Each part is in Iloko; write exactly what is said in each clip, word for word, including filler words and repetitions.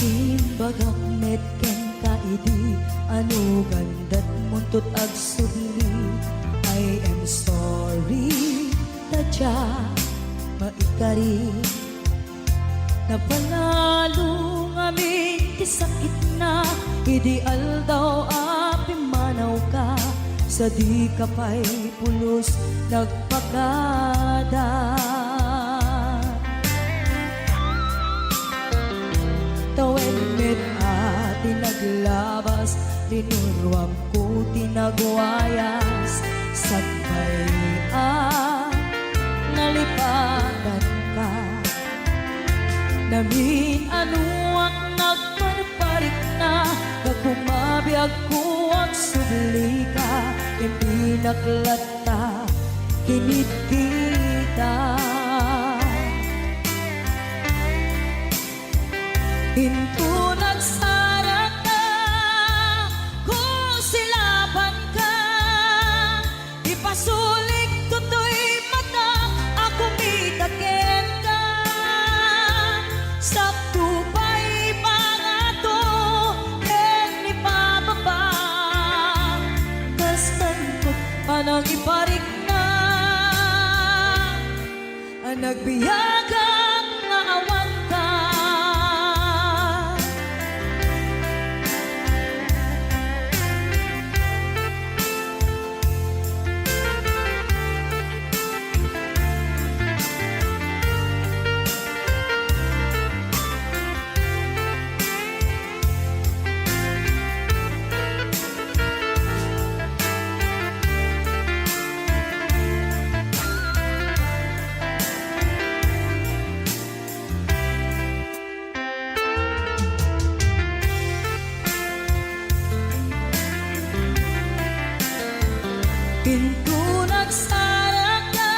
Imbagak met kenka idi anugan datmuntot agsubli. I am sorry, ta diak maikari. Napanalo ngamin ti sakitna idi aldaw a pimmanawka, sadika pay pulos nagpakada. Tawen met a ti naglabas, linuruamko ti nagwayas, sakbay a nalipatanka. Namin-anoak nagparparikna, gapu mabiagko agsublika, impinaklat ta kinitkitak. Inton agsaraka, kusilapanka, ipasulik toy mata a kumita kenka. Sakto pay pangato ken ipababa, kastanto panangiparikna a nagbiagak nga awanka. Inton agsaraka,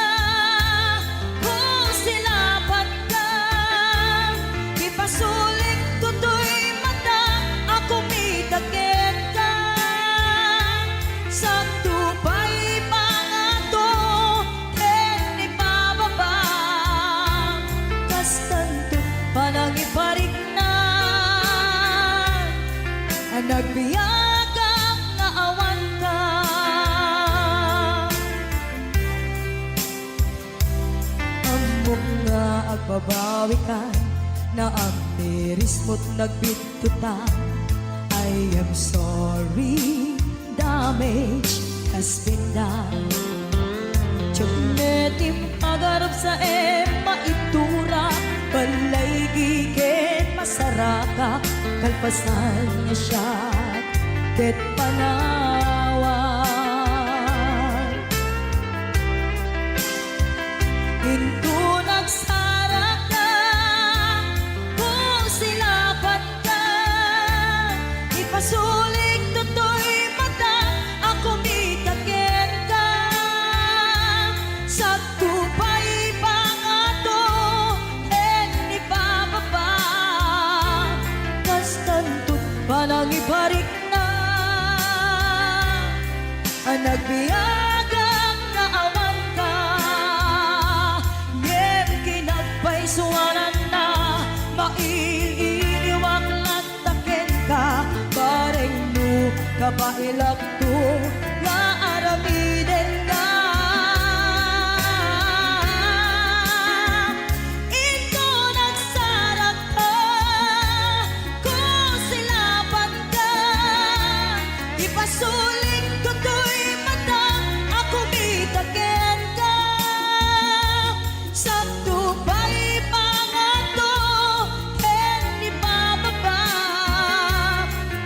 kusilapanka, ipasulik toy mata a kumita kenka. Sakto pay pangato ken ipababa, kastanto panangiparikna a nagbiagak nga awanka. Ammok nga agbabawikan, naammirismo't nagbittotan. I am sorry, damage has been done. Diak met impagarupsa ken maitura, balaygi ken masaraka, kalpasan nga siak ket panawan. Inton agsaraka, kusilapanka, ipasulik toy mata a kumita kenka. Sakto pay pangato ken ipababa, kastanto't panangiparikna a nagbiagak nga awanka. Ngem kinagpaysuananna, maiiwak latta kenka, bareng no kabaelakto nga aramidenna. Inton agsaraka, kusilapanka, ipasulik toy mata a kumita kenka. Sakto pay pangato ken ipababa,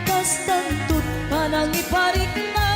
kastanto't panangiparikna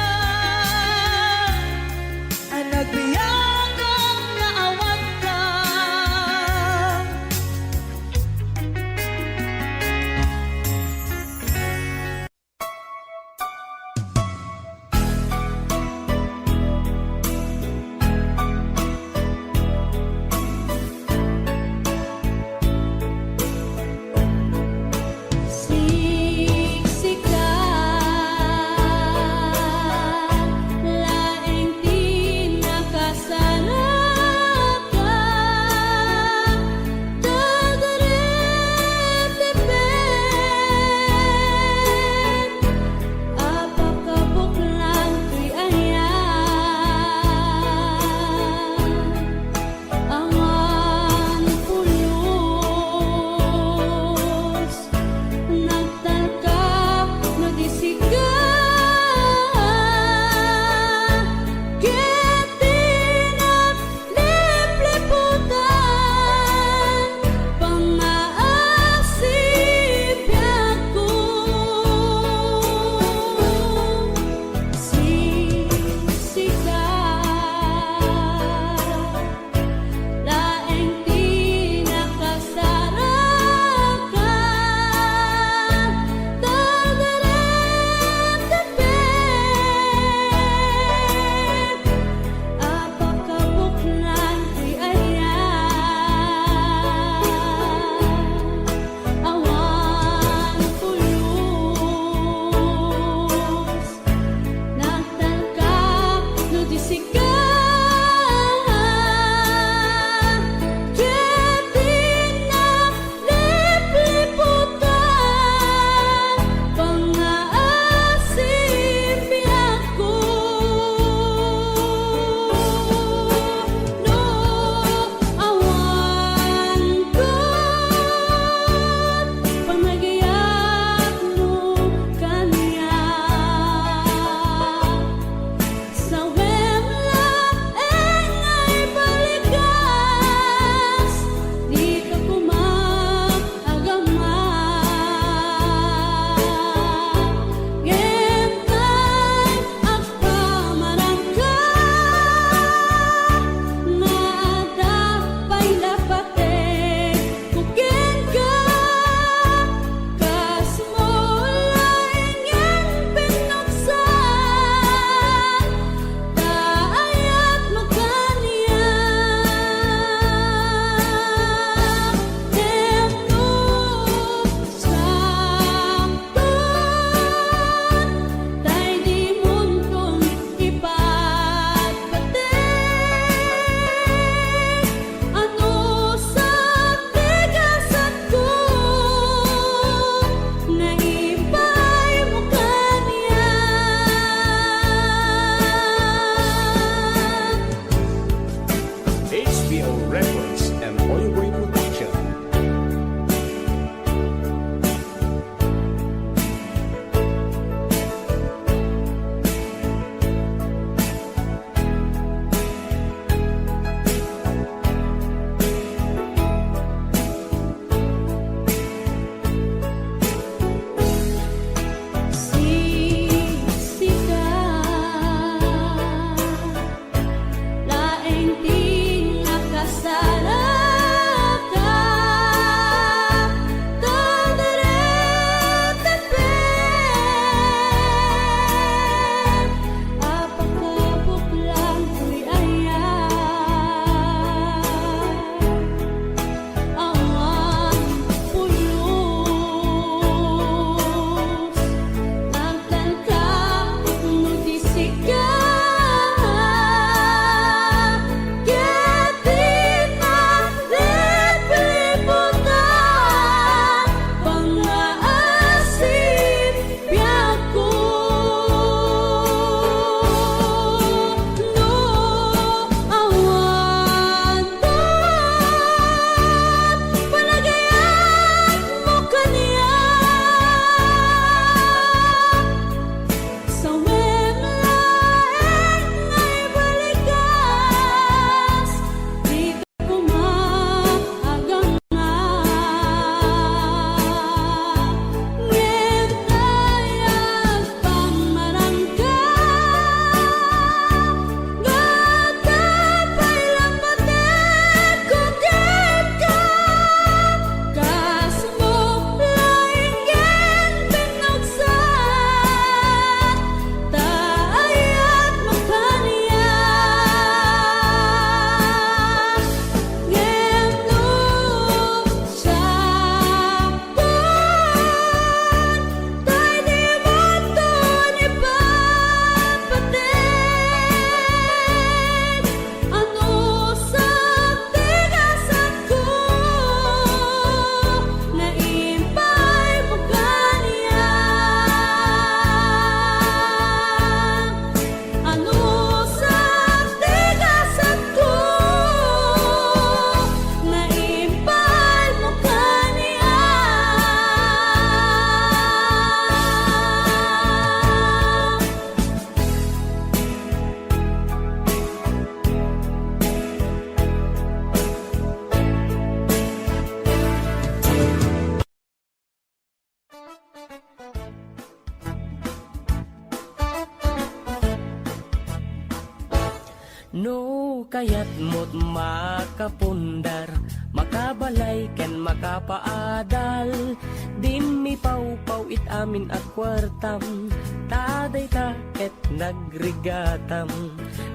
No kayatmo't makapundar, makabalay ken makapaadal, dimmi pawpaw it amin a kuartam, ta dayta ket nagrigatam.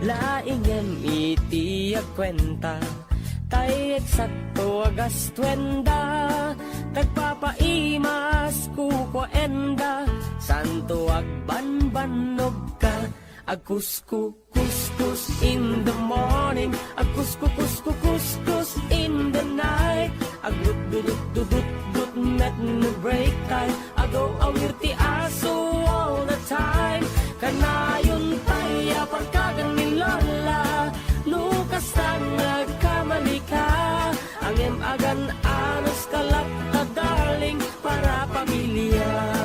Laingem iti agkuenta, tay eksakto a gastuenda, tagpapaimas kukuaenda, santo agbanbannogka. Agkuskukuskus in the morning, agkuskukuskukuskus in the night, agdutdudutdudutdut met no break time, agaw-awir ti aso all the time. Kanayon pay a parkagan ni Lola, no kasta nga agkamalika, angem agan-anos ka latta, darling, para pamilya.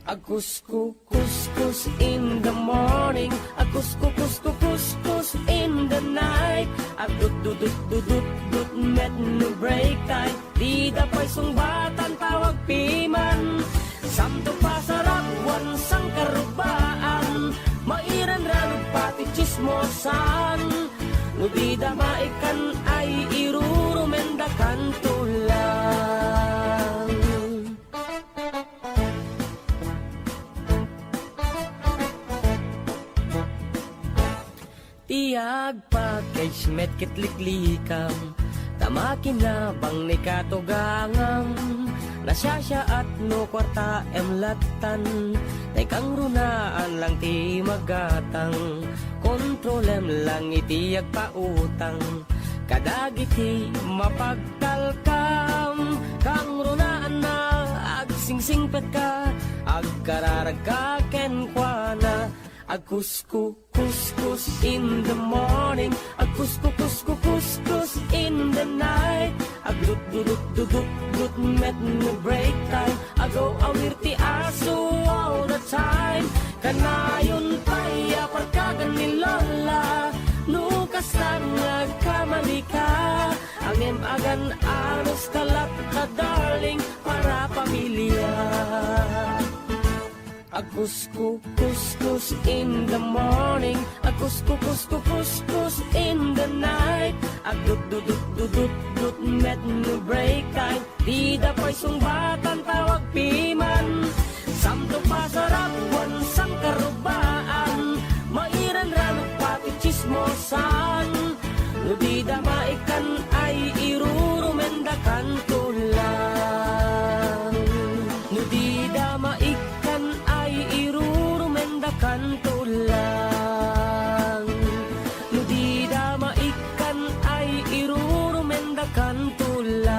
Agkuskukuskus in the morning, agkuskukuskukuskus in the night, agdutdudutdudutdut met no break time, dida pay sungbatan tawag piman. Samto pasarap wan sangkarubaan, mairanranog pati tsismosan, no dida maikkan ay irurumendakanto lang. Ti agpackage met ket liklikam, ta makinabang ni katugangam. Nasiasiaat no kuartaem lattan, tay kangrunaan lang ti magatang. Kontrolem lang iti agpautang kadagiti mapagtalkam. Kangrunaanna agsingsingpetka, agkararagka kenkuana. Agkuskukuskus in the morning, agkuskukuskukuskus in the night, agdutdudutdudutdut met no break time, agaw-awir ti aso all the time. Kanayon pay a parkagan ni Lola, no kasta nga agkamalika, angem agan-anos ka latta, darling, para pamilya. Agkuskukuskus in the morning, agkuskukuskukuskus in the night, agdutdudutdudutdut met no break time, dida pay sungbatan tawag piman. Samto pasarap wan sangkarubaan, mairanranog pati tsismosan. No dida maikkan ay irurumendakanto lang. No dida maikkan ay irurumendakanto lang. No dida maikkan ay irurumendakanto lang.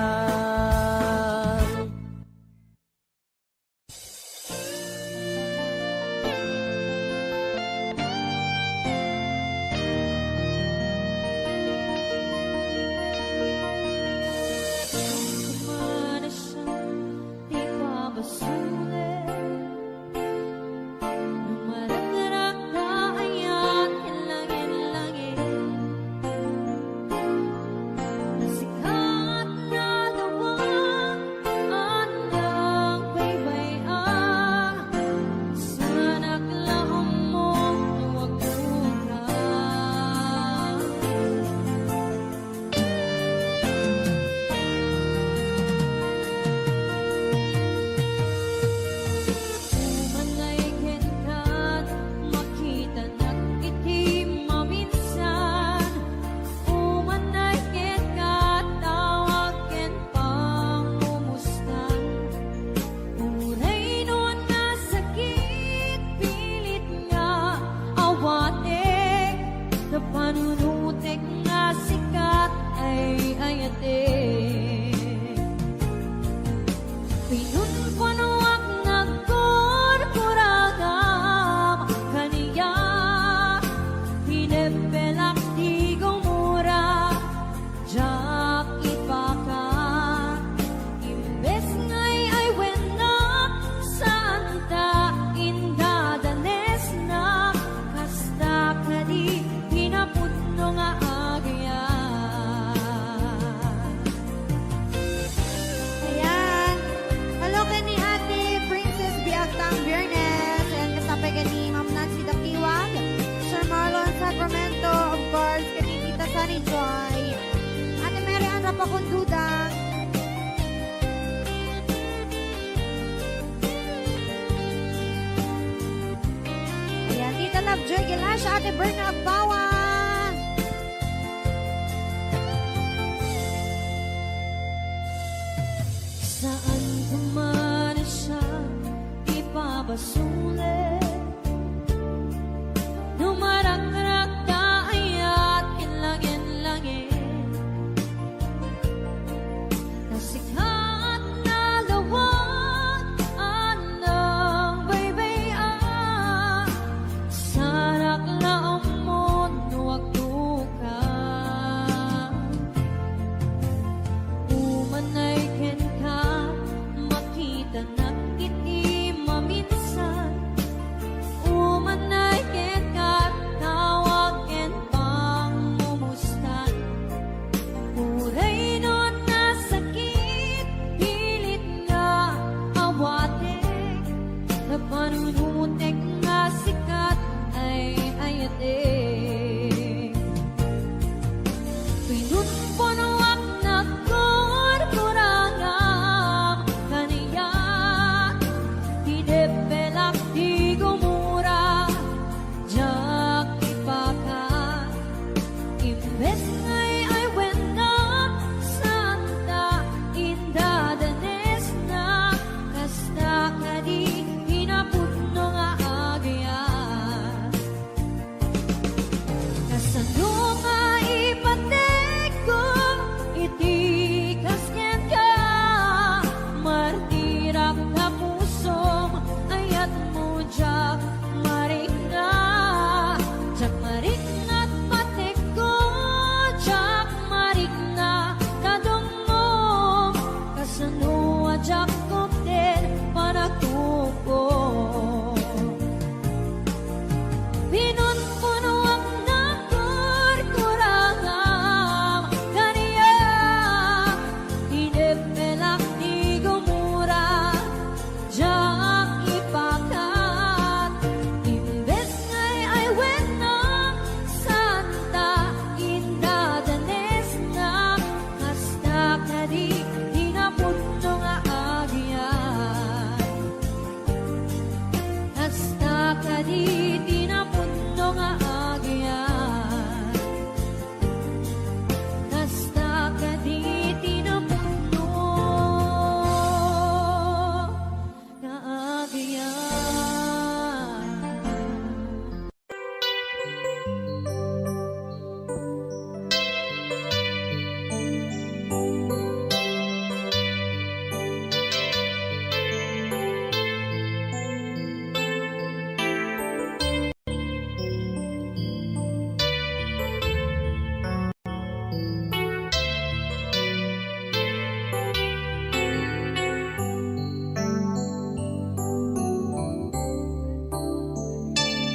Ate Berna Agbawa. Saan ko man siya ipabasol. No maragrakta ayat ken langit-langit. Nasikat na lawag a nangbaybay-an, sarak la ammon no agtoka. Umanay kenka, makitanak iti maminsan. Umanay kenka, tawag ken pangmumustan. Uray no nasakit, pilit nga awatek, napanunutek nga sikat ay ayatek. Pinunpunuak, nagkurkurangam kaniak, tineppelak ti gumura, diak ipakat. Imbes nga ay-aywena, santa indadanesna, kasta kadi ti napudno nga agyat. Kasano nga ipatekko iti kas kenka? Martirak ta pusom, ayatmo diak marikna. Diak marikna a patekko, diak marikna ta dungngom. Kasano a diak kupten panagtupok? Pinunpunuak, nagkurkurangam kaniak, tineppelak ti gumura, diak ipakat. Imbes nga ay-aywena, santa indadanesna, kasta kadi ti napudno nga agyat. Kasta kadi ti napudno nga agyat. Kasta kadi ti napudno nga agyat.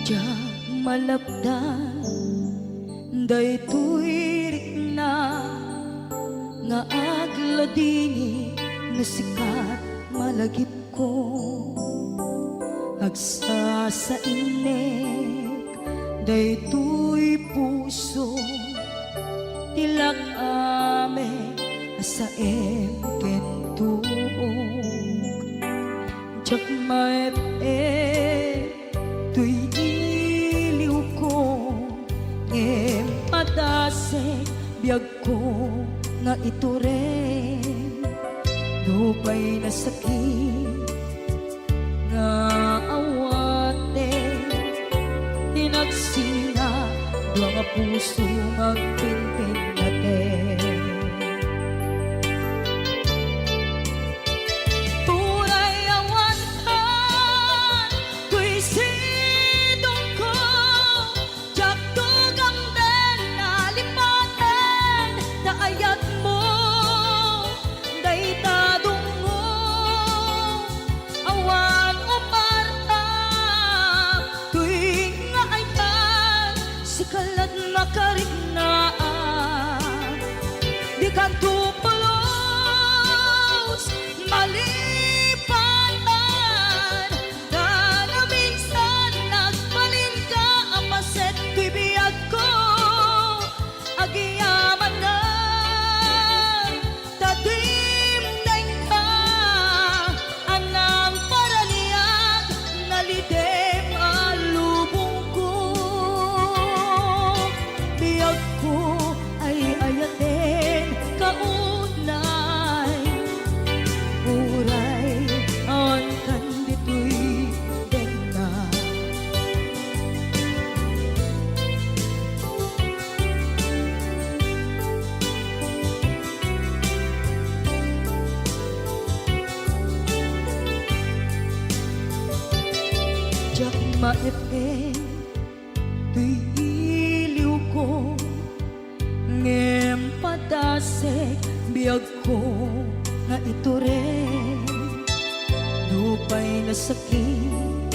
Diak malapdan daytoy rikna nga agladingit no sikat malagipko. Agsasainnek daytoy puso, ti lak-amek a saem ken tuok. Diak maep-ep toy iliwko, ngem adasek biagko nga iturem. Nupay nasakit nga awatek, tinagsina dua nga puso nga agpinpinnatek. Uray awan kan toy sidongko, diak tugamden a lipaten ta ayatmo dayta dungngo. Awan umarta toy nga ayat, sika lat makariknaan. Maep-ep toy iliwko, ngem padasek biagko nga itureng. Nupay nasakit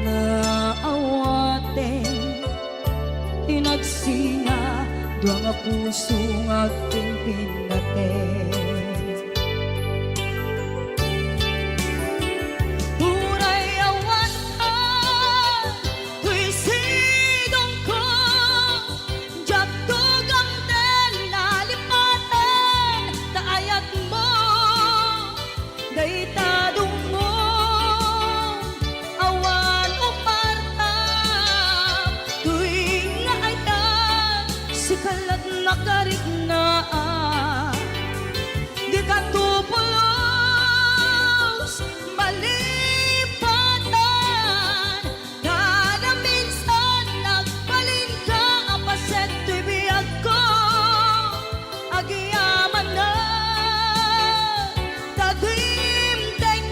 nga awaten, inagsinga dua nga puso nga agpinpinnateng. Uray awan ka toy sidongko, diak tugamten nalipaten ta ayatmo dayta dungngom. Awan upartam toy nga ayat, sika lat nakariknaan. Dika to pulos malipatan, kada minsan nagbalinka a paset toy biagko. Agyamanak ta dimdeng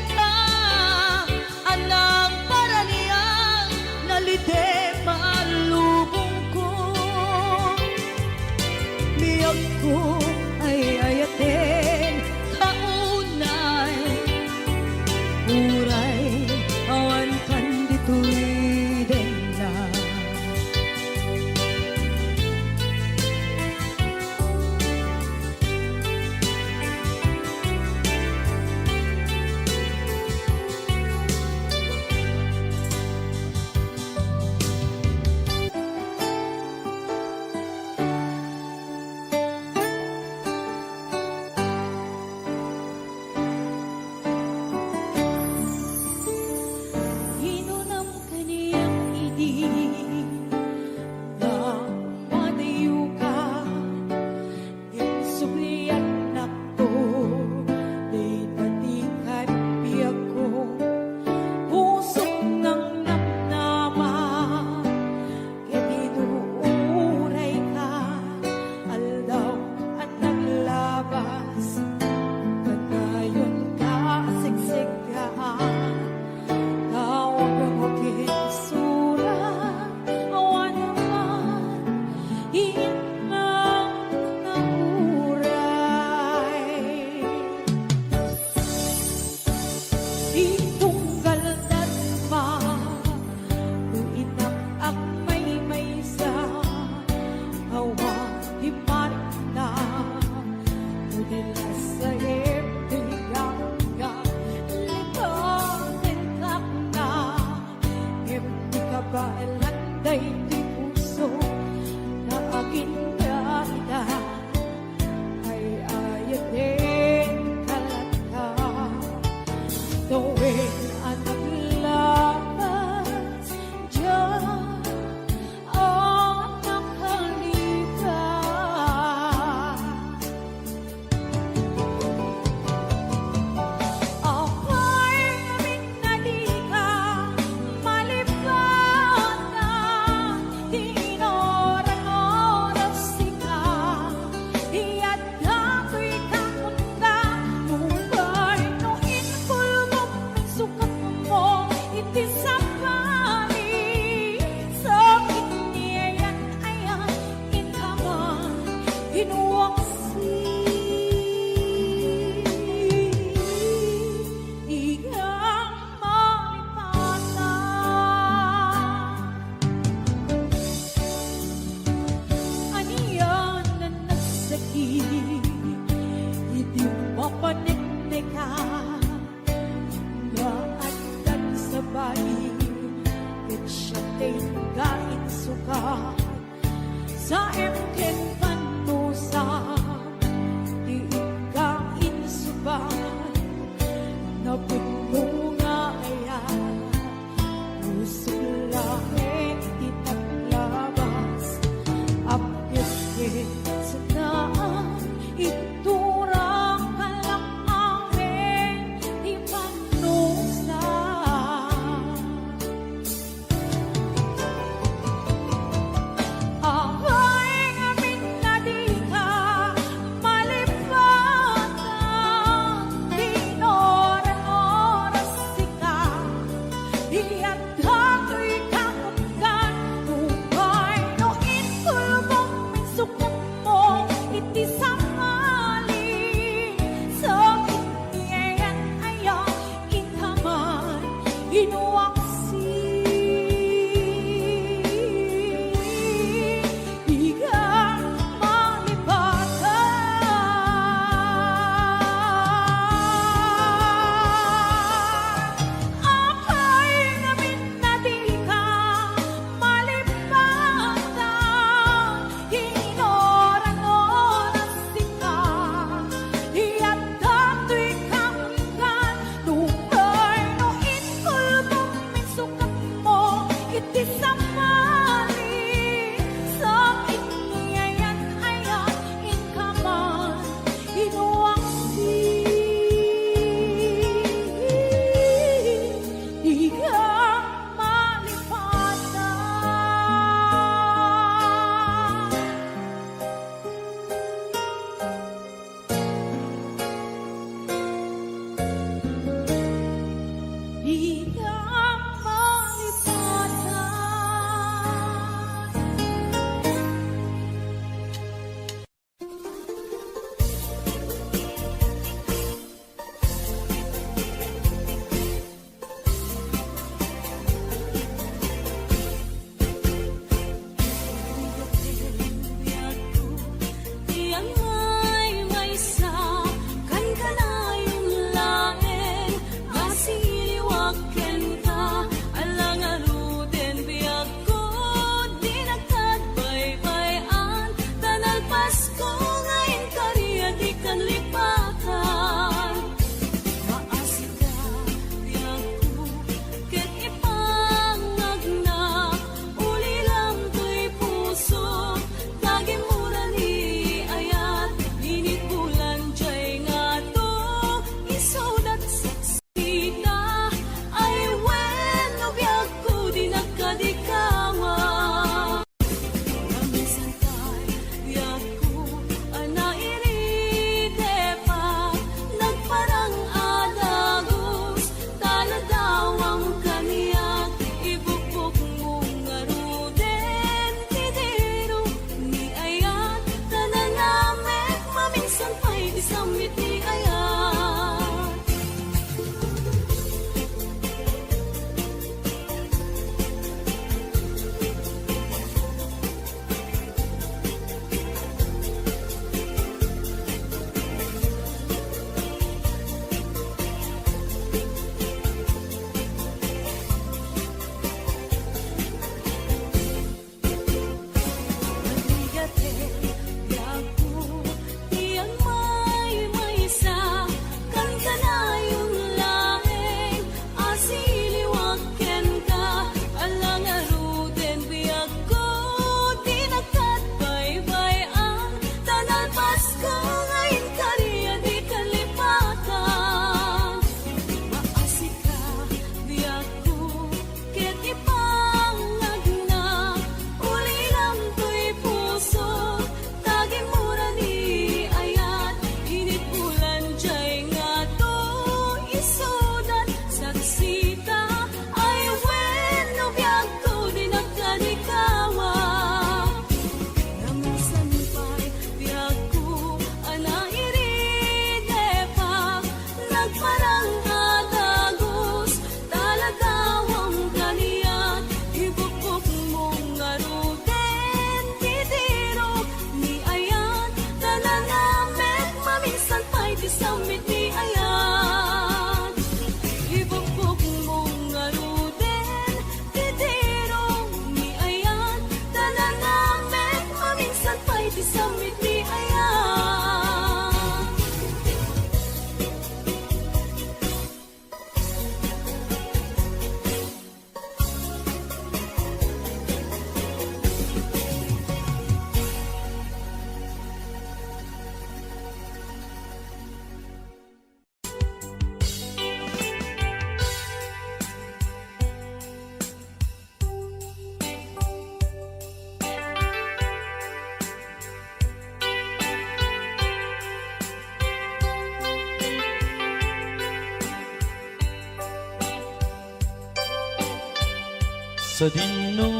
Sadino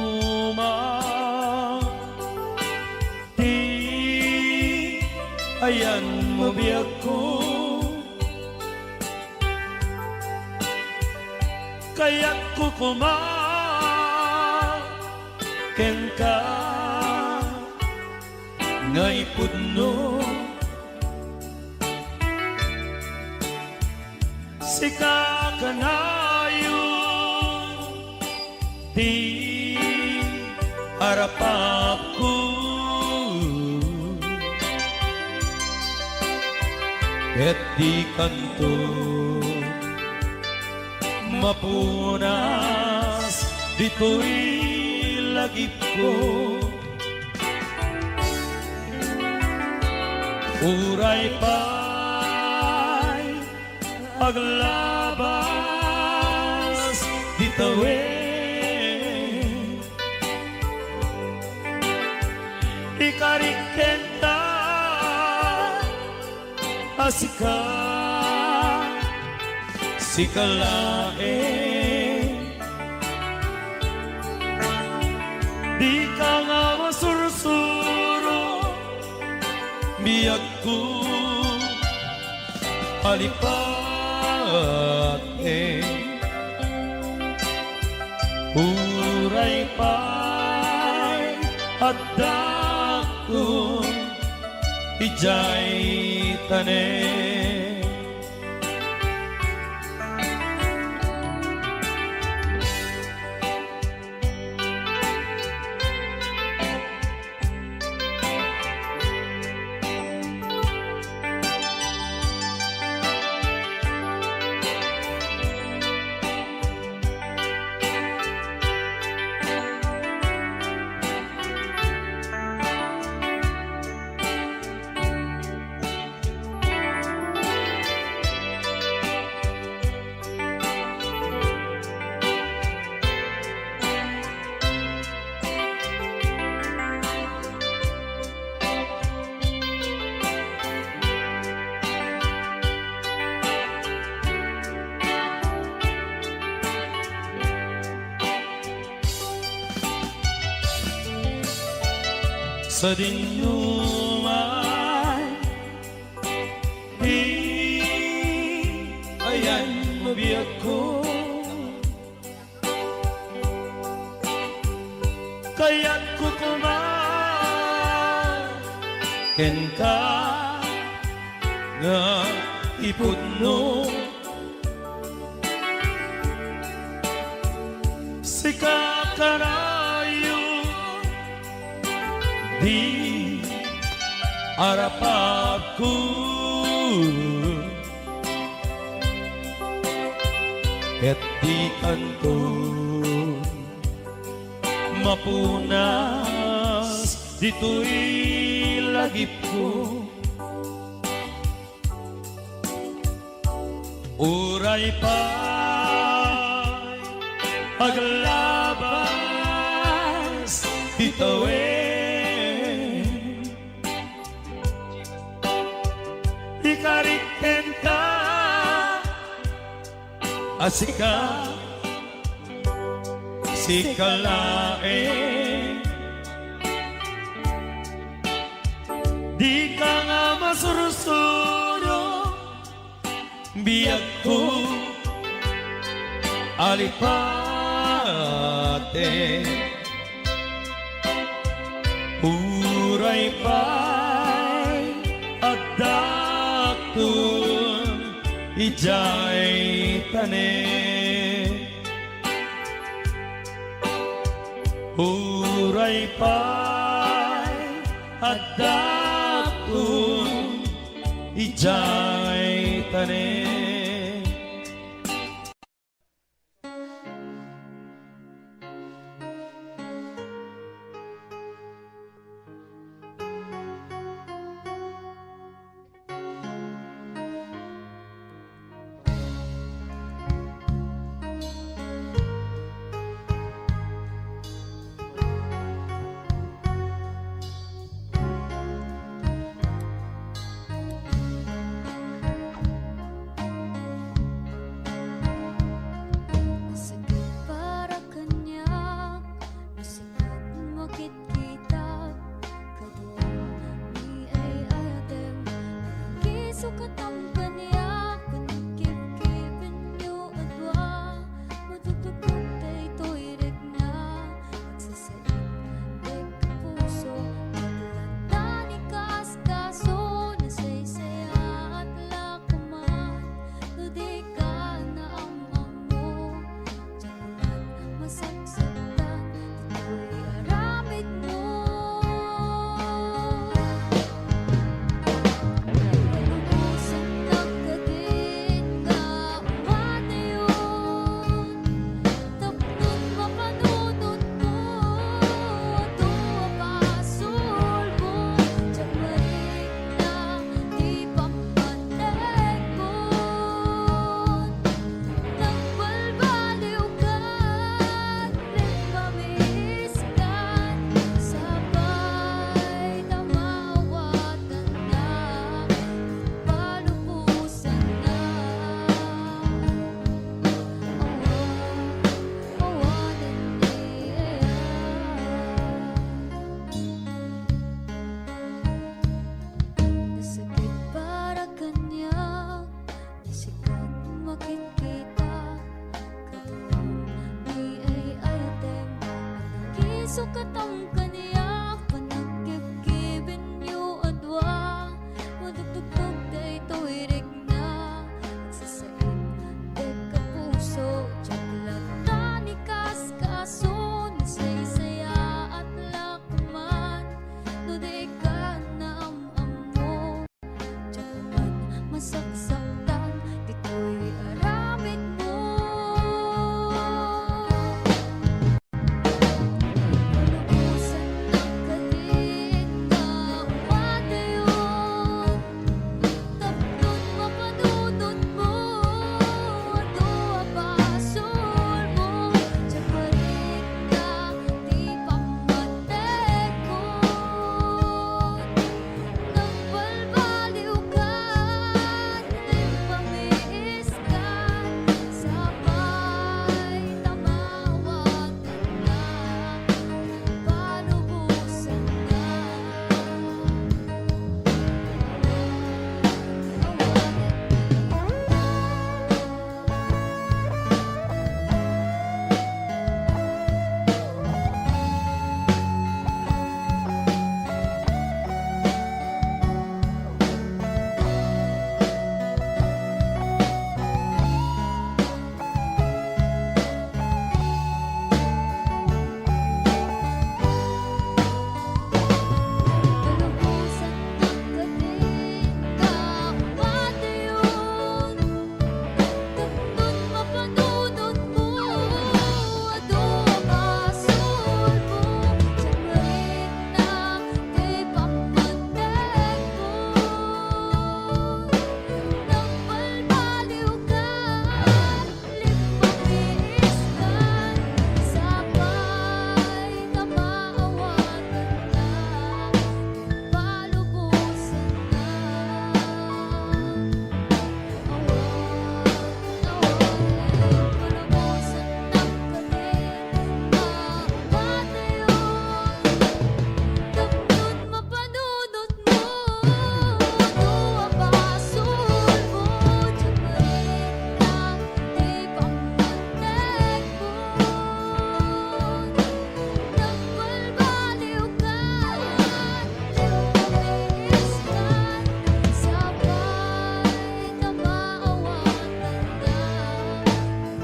man ti ayanmo, biagko, kayatko koma kenka nga ipudno. Sika kanayon ti arapapko, ket dikanto mapunas ditoy lagipko. Uray pay aglabas ti tawen, ikarik kenka a sika, sika laeng. Dika nga masursuro, biagko, alipaten. Uray pay addakto idiay tanem. Sadino man ti ayanmo, biagko, kayatko koma kenka nga ipudno. Sika kanayon ti arapapko, ket dikanto mapunas ditoy lagipko. Uray pay aglabas ti tawen, ikarik kenka a sika, sika laeng. Dika nga masursuro, biagko, alipaten. Uray pay addakton idiay tanem. Uray pay addakton idiay tanem. Sukatam kaniak, panagkibkibenyo a dua. Madagdagdog daytoy rikna, agsasain dika puso, diak latta ni kaskaso, nasaysayaat la koma no dika naam-ammo. Diak man masaksaktan ditoy aramidmo. Palubosannak kadin nga umadayon. Tapno mapanunotmo, adu a basolmo, diak marikna ti pammatekon. Nagbalbaliwkan, limpamiiskan, sapay ta maawatanna,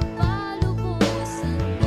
palubosanna.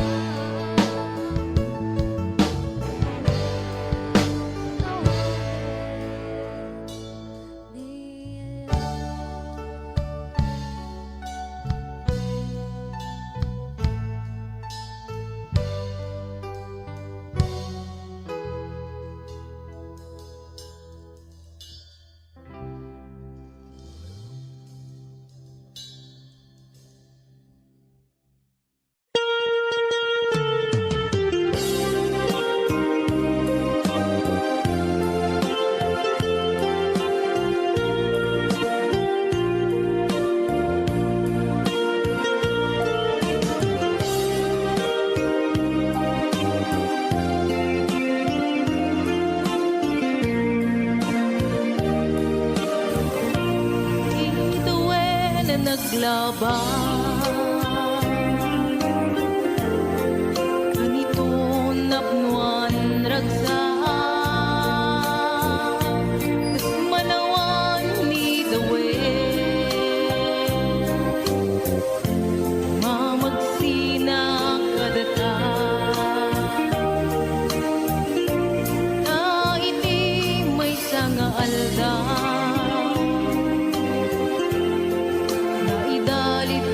Itawen a naglaba. Ken iton napnoan ragsak, kas manawan ni David, mamagsinak kadata. Ta iti maysa nga aldaw, naidalit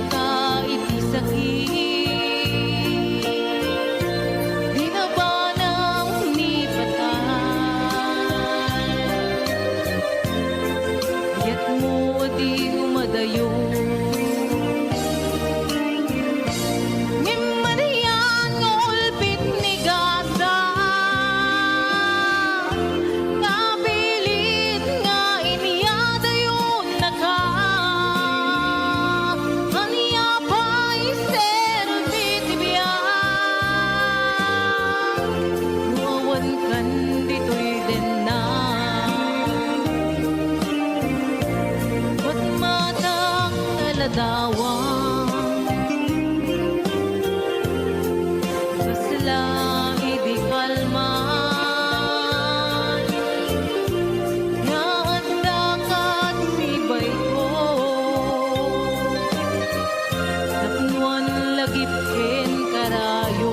Agipken karayo.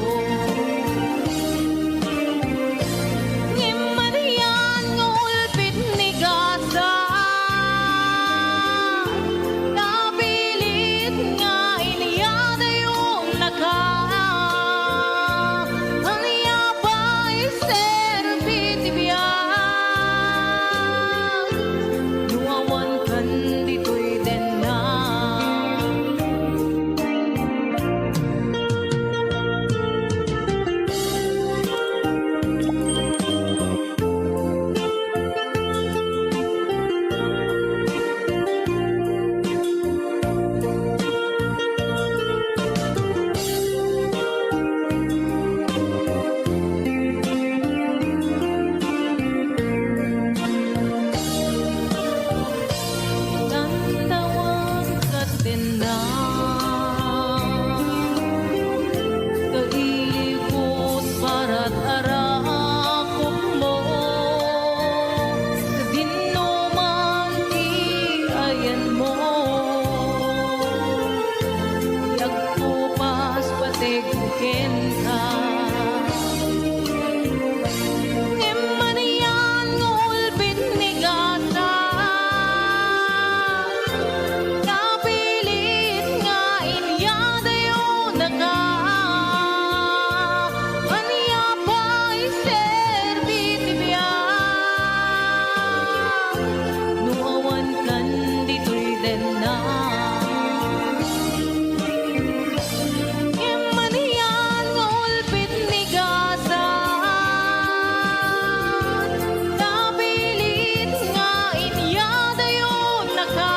Ngem manian nga ulpit ni Gaza, napilit nga inyadayonnaka. Ania pay serbi ti biag no awan kan ditoy denna? Tandawag ket denna, ta ilikos parat arakopmo, dinno man ti ayanmo, ti agkupas pateg kenka. Ngem manian nga ulpit ni Gaza, napilit nga inyadayonnaka. Ania pay serbi ti biag no awan kan ditoy denna? Ngem manian nga ulpit ni Gaza, napilit nga inyadayonnaka.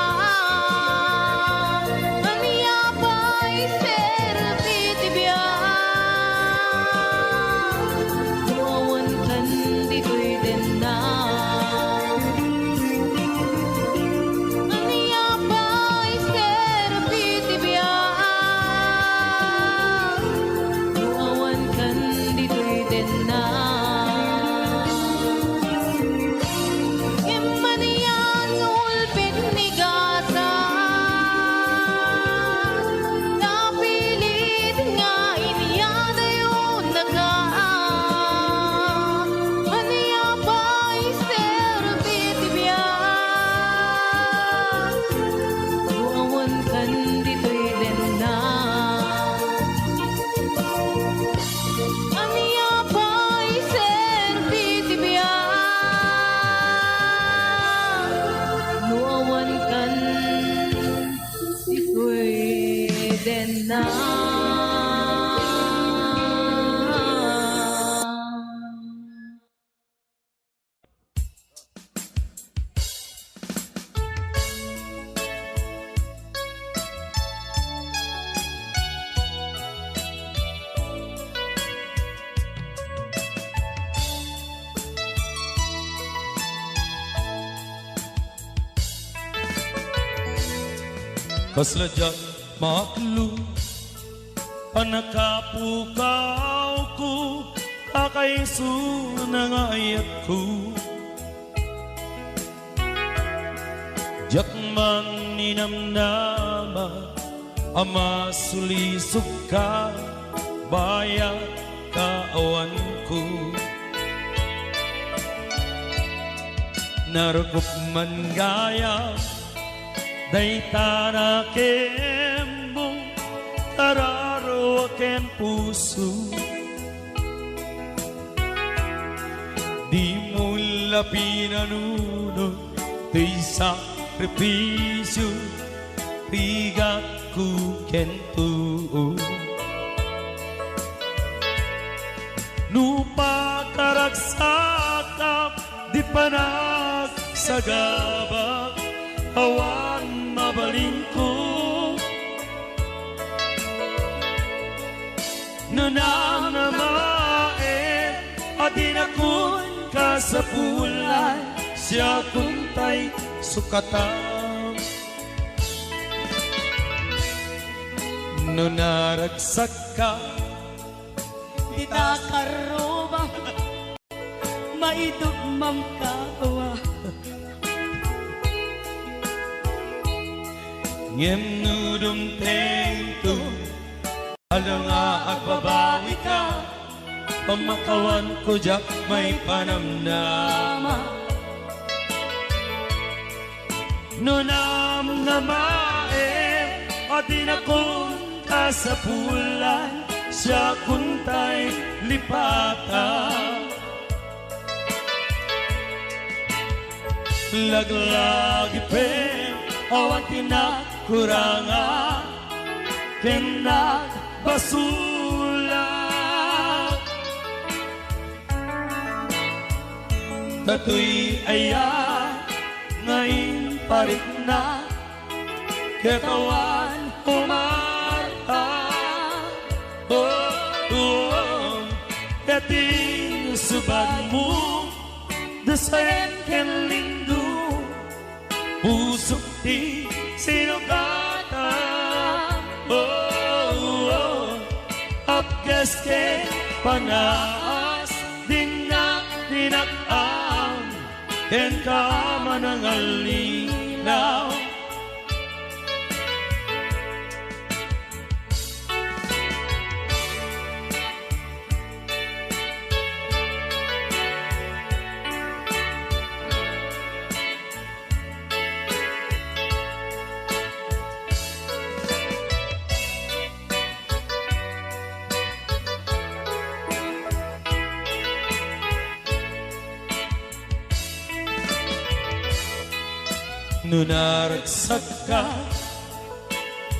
Ania pay serbi ti biag no awan kan ditoy denna? Ania pay serbi ti biag no awan kan ditoy denna? Ngem manian nga ulpit ni Gaza, napilit nga inyadayonnaka. Ania pay serbi ti biag no awan kan ditoy denna? Ania pay serbi ti biag no awan kan ditoy denna? Kasla diak maaklo a nakapukawko, a kaisuna nga ayatko. Diak man ninamnama a masulisogka, bayat kaawanko. Narukop man gayam dayta nakemmo, kararua ken puso. Dimo la pinanunot toy sakrifisio, rigatko ken too. No pakaragsakkak, di panagsagabak, awan mabalinko. No namnamaek a dinakon kasapulan, siakon tay sukatam. No naragsakka, dita karrubak, maidogmam kakawa. Ngem no dumtengto, Aldaw nga agbabawika, pammakawanko diak maipanamnama. No namnamaem a dinakon kasapulan, siakon tay lipata. Laglagipem, awan ti nagkuranga ken nagbasula. Datoy aya nga impariknak, ket awan umarta. Oh, oh, ket insubadmo, dasaem ken lindo. Pusok ti sinugatan, oh, oh, apges ken panaas, dinak, dinak-am, kenka manangallilaw. No naragsatka,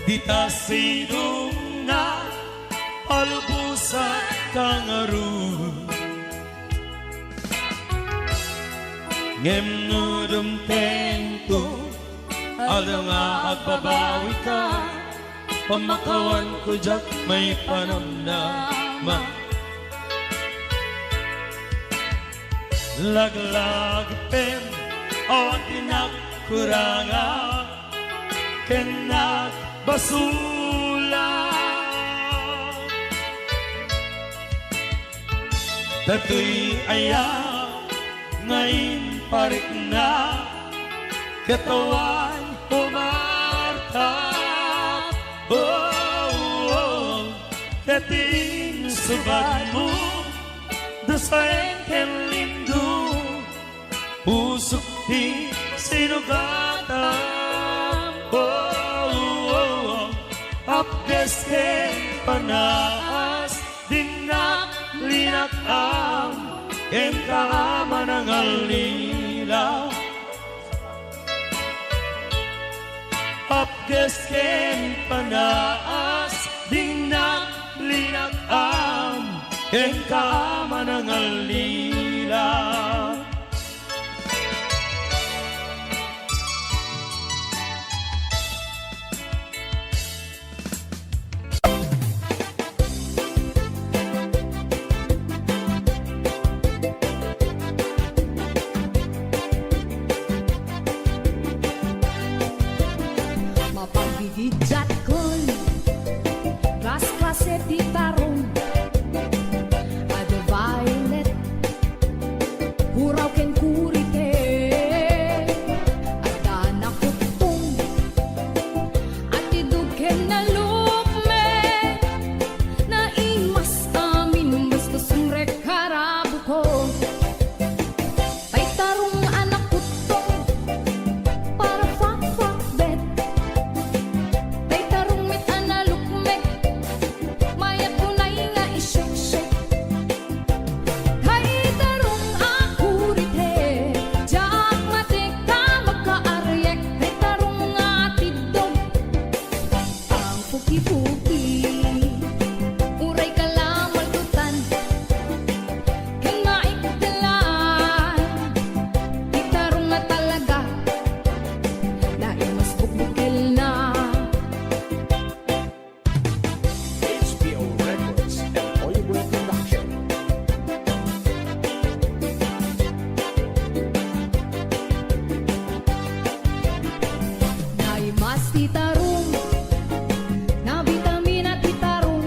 dita sidongna, palubosanka ngarud. Ngem no dumtengto, aldaw nga agbabawika, pammakawanko diak maipanamnama. Laglagipem, awan ti nagkuranga ken nagbasula. Datoy aya nga impariknak, ket awan umarta. Oh, oh, ket insubadmo, dasaem ken lindo. Pusok ti sinugatan, oh, oh, oh. Apges ken panaas, dinak, linak-am, kenka a manangallilaw. Apges ken panaas, dinak, linak-am, kenka a manangallilaw. Mapagbibidiatkon, klas-klase ti tarong, a the violet, puraw ken kurite, adda nakuttong, atidog ken nalukmek, naimas amin, basta sumrek karabuko. Tay tarong a nakuttong, para fakfakbet. Tay tarong met a nalukmek, mayat unay nga iseksek. Tay tarong a kurite, diak matik a magkaariek. Tay tarong a tiddog, ang puki-puki. Uray kalamaldutan ken maiktelan, ti tarong a talaga, naimas bukbukelna. H B O Records and Oy Boy Production. Naimas ti tarong, nabitamina ti tarong,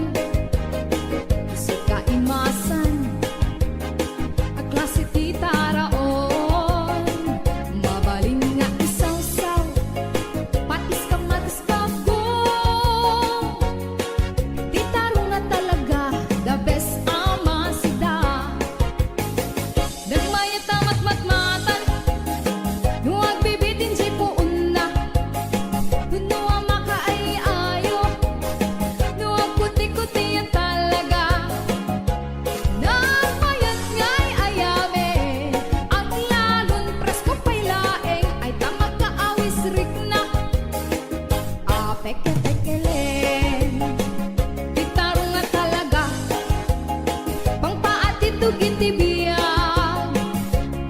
Iti biag,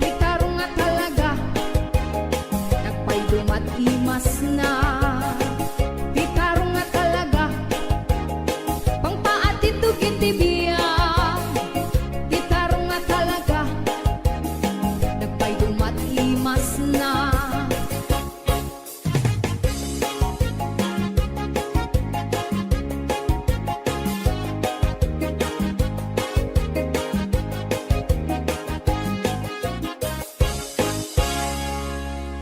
ti tarong a talaga, nagpaydumat imasna. Ti tarong a talaga, pangpaatitog iti biag. Ti tarong a talaga, nagpaydumat imasna.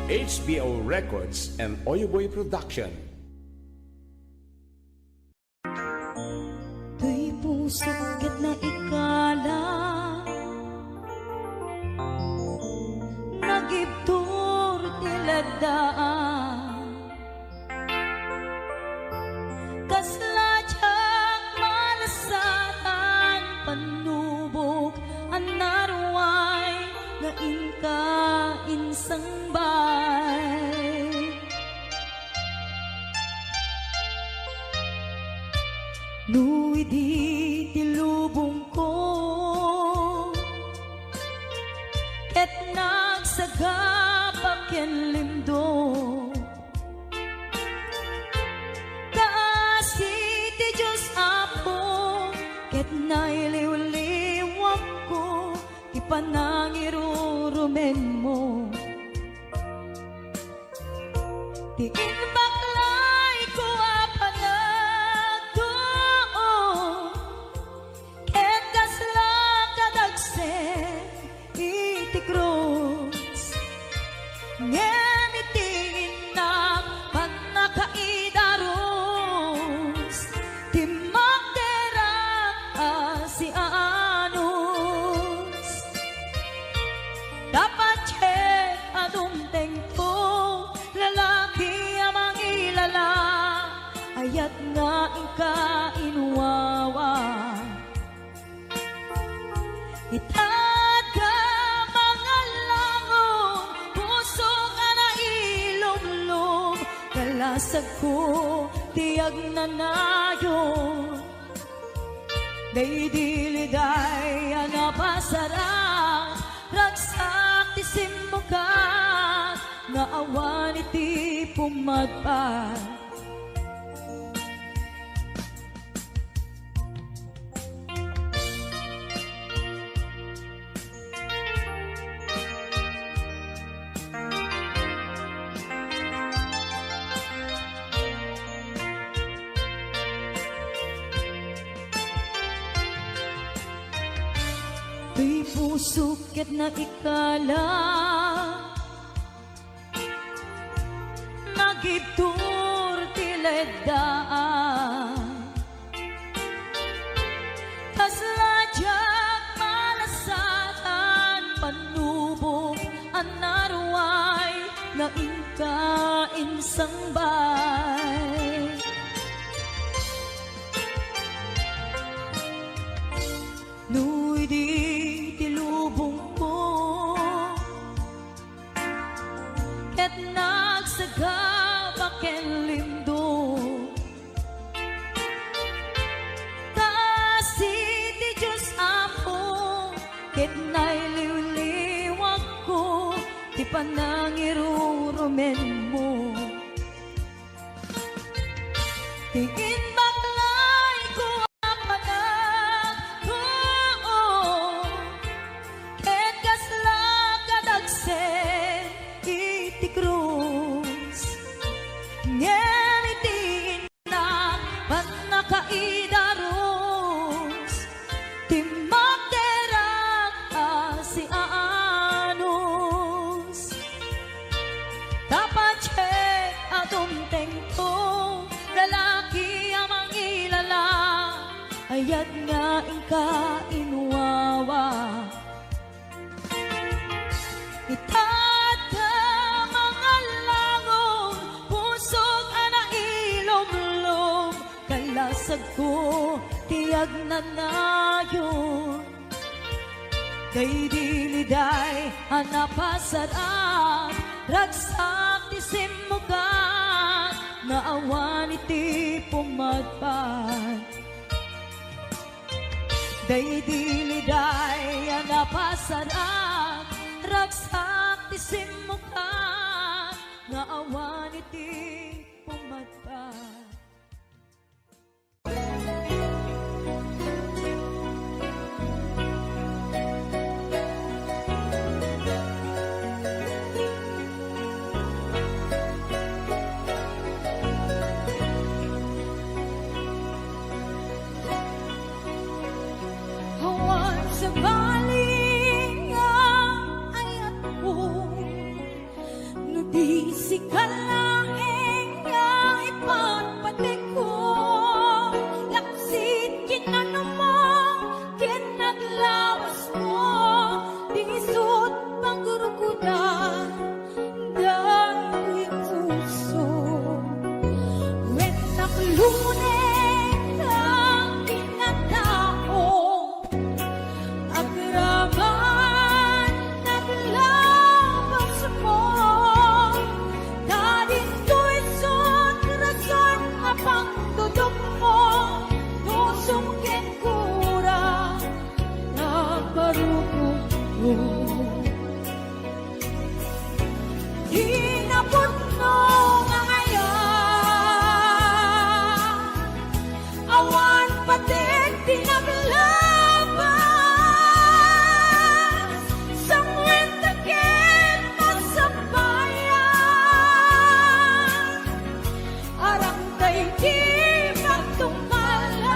H B O Records and Oyoboy Production. Toy pusok ket naikala, nagibtur ti ledda. Kasla diak malasatan pannubok a naruay nga inka insangbay. No idi ti lubongko ket nagsagaba ken limdo, kaasi ti Dios, Apo, ket nailiwliwakko ti panangirurumenmo. Ti imbaklayko a panagtuo ket kasla kadagsen iti krus, ngem iti innak pannakaidarus, ti magderak a siaanus. Dapat ket a dumtengto, lalaki a mangilala, ayat nga inka inwawa. Itatka mangallangon, pusok a nailumlom, kalasagko ti agnanayon. Daydi liday a napasarak, ragsak ti simmukat nga awan iti pummadpad. Toy pusok ket naikala, nagibtur ti leddaan. Kasla diak malasatan pannubok a naruay nga inka insangbay. No idi ti lubongko ket nagsagaba ken limdo, kaasi ti Dios, Apo, ket nailiwliwakko ti panangirurumenmo. Ti imbaklayko a panagtuo ket kasla kadagsen iti krus, ngem iti innak pannakaidarus, ti magderak a siaanus. Dapat ket a dumtengto, lalaki a mangilala, ayat nga inka inwawa. Itatka mangallangon, pusok a nailumlom, kalasagko ti agnanayon. Daydi liday a napasarak, ragsak ti simmukat nga awan iti pummadpad. Daydi liday Pasarag, ragsak ti simmukan nga awan iti pumadpad. Awan sabali nga ayatko, no di sika laeng nga ipatpatekko. Lapsit kinanamo ken naglabasmo, di isut' pagrukodan daytoy puso. Wen nakluneg ang kinatao, agraman naglabasmo, ta ditoy isut' rason a pangtudokmo, no sumken kura, naparukotko. Di napudno nga ayat, awan pateg ti naglabas, sangwenta ket masabayan. Arang tay ti pagtungpalan.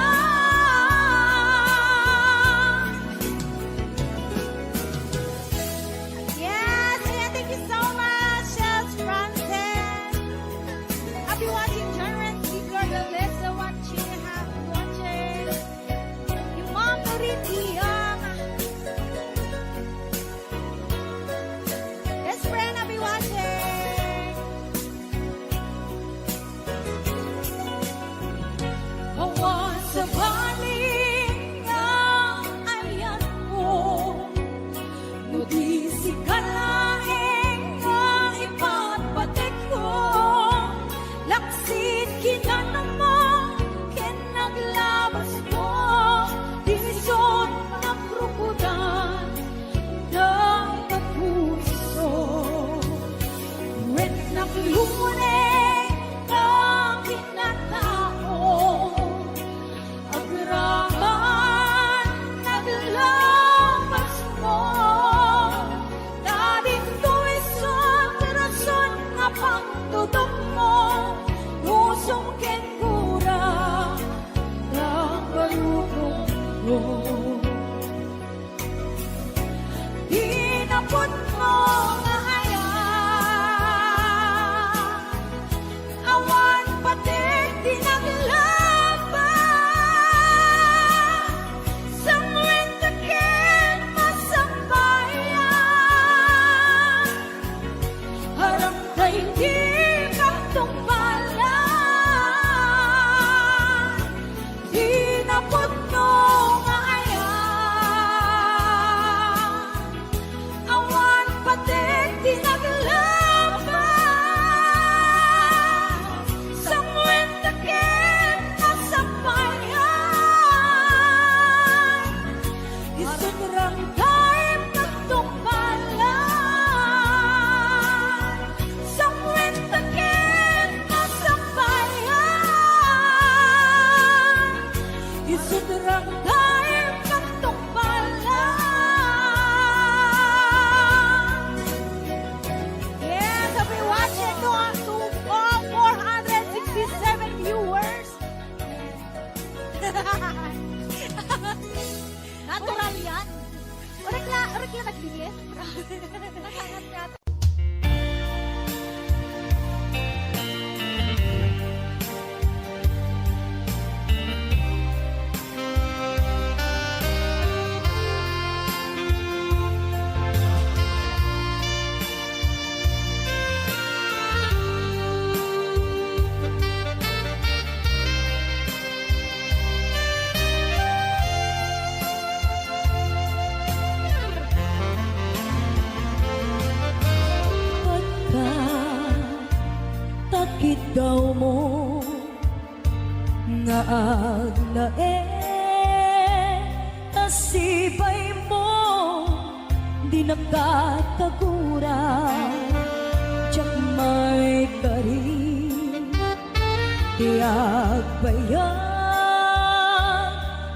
Yes, yeah, thank you so much, Chels Francis. Happy watching, John Renzi, Gordon, Lisa, watching, happy watching. Your mom, Noriti, um, Best friend, I'll be watching. Awan sabali nga ayatko, no di sika laeng nga ipatpatekko. Lapsit kinanamo ken naglabasmo, di isut' nagrukodan dayta puso. Wen nakluneg ang kinatao, agraman naglabasmo, ta ditoy isut' rason a pangtudokmo, no sumken kura, naparukotko. Di napudno nga ayat, awan pateg ti naglabas, sangwenta ket masabayan. Arang tay ti pagtungpalan, di napudno nga ayat, awan pateg ti naglabas, sangwenta ket masabayan. Isut' rangta ti pagtungpalan, sangwenta ket masabayan. Isut' rangta ti pagtungpalan. Yes, happy watching to, to all four hundred sixty-seven viewers. Natural yan. Orek la, orek yan nagbigay. Nakangat nga. Pagkatakidawmo nga agnaed ta sibaymo, Nakatagura, diak maikari ti agbayag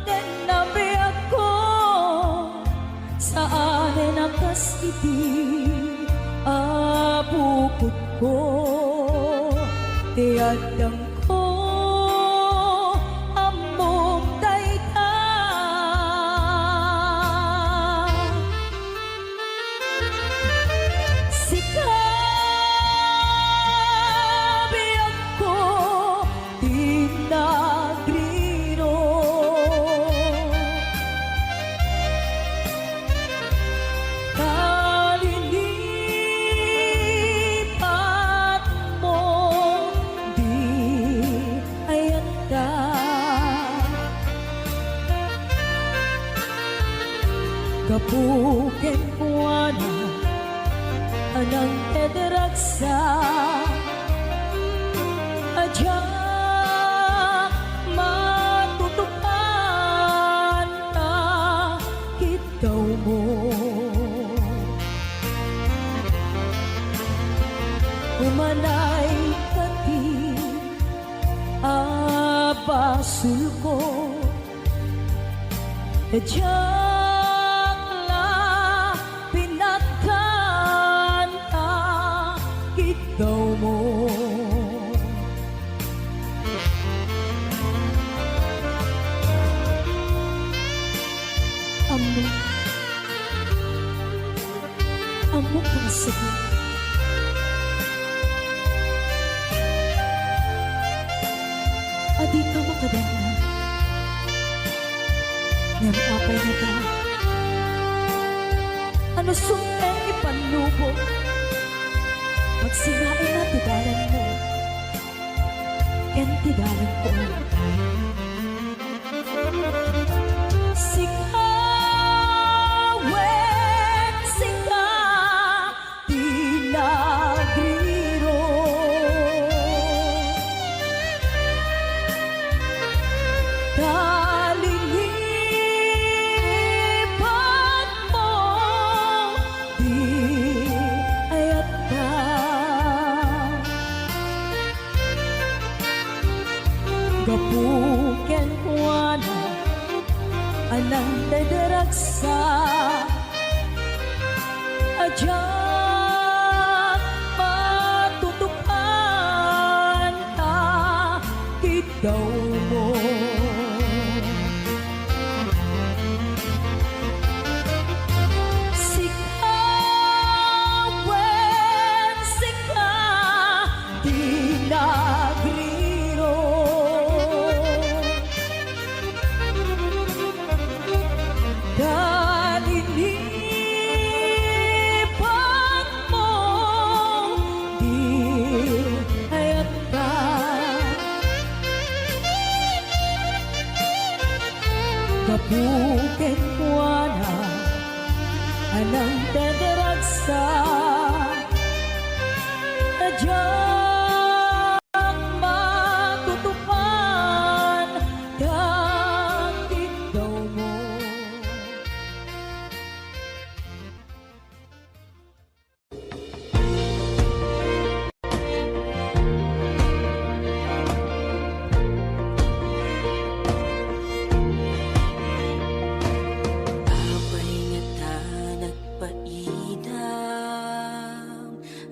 ken nabiagko. Saanen a kas iti a bukodko, ti addangko, ammom dayta. Sika, biagko, ti nagriro. Kalilipatmo, di ayatta. Gapu kenkuana a nangted ragsak, a diak matutupan ta kiddawmo. Umanay kadi a basolko, diak la pinatgan ta kiddawmo. Ammok. Ammok nga sika. A dika makadengngeg. Ngem apay ngata? A no sumrek ti pannubok, pagsingaenna ti dalanmo ken ti dalanko. Sika, wen sika, ti nagriro. Kalilipatmo, di ayatta. Gapu kenkuana a nangted ragsak, a diak matutupan ta kiddawmo. Sika, wen sika, ti nagriro. Kalilipatmo, di ayatta. Gapu kenkuana a nangted ragsak, a diak matutupan ta kiddawmo. Apay ngata nagpaidam?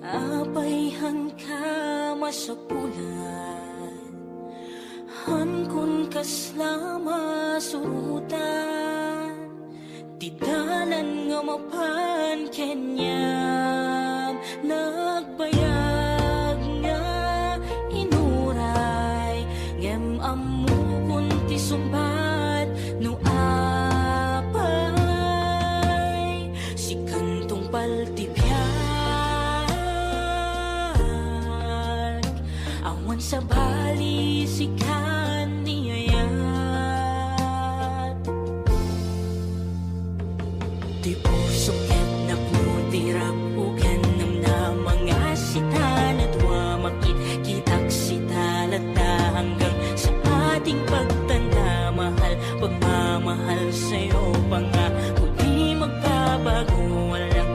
Apay hanka masapulan? Hankon kasla masurotan. Ti dalan nga mapan kaniam, nagbayag nga inuray, ngem ammokon ti sungbat no apay. Sikan tungpal ti biag, awan sabali, sikan ni ayat. Ti pusok ket napno ti rag-o ken namnama nga sita nadua makitkitak sita latta hanggang sa ating pagtanda, mahal, pagmamahal sa'yo pangako di magbabago, walang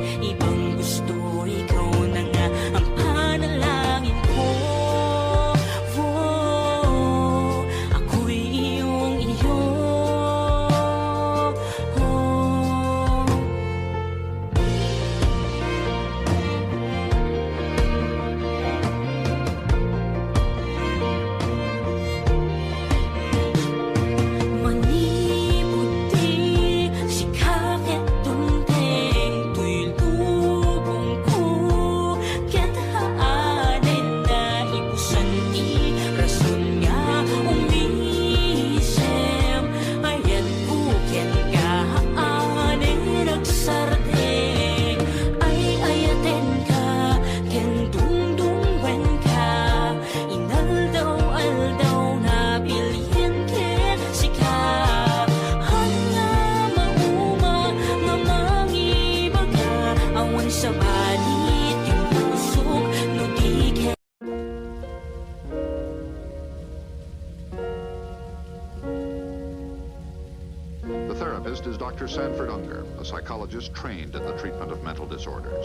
The therapist is Doctor Sanford Unger, a psychologist trained in the treatment of mental disorders.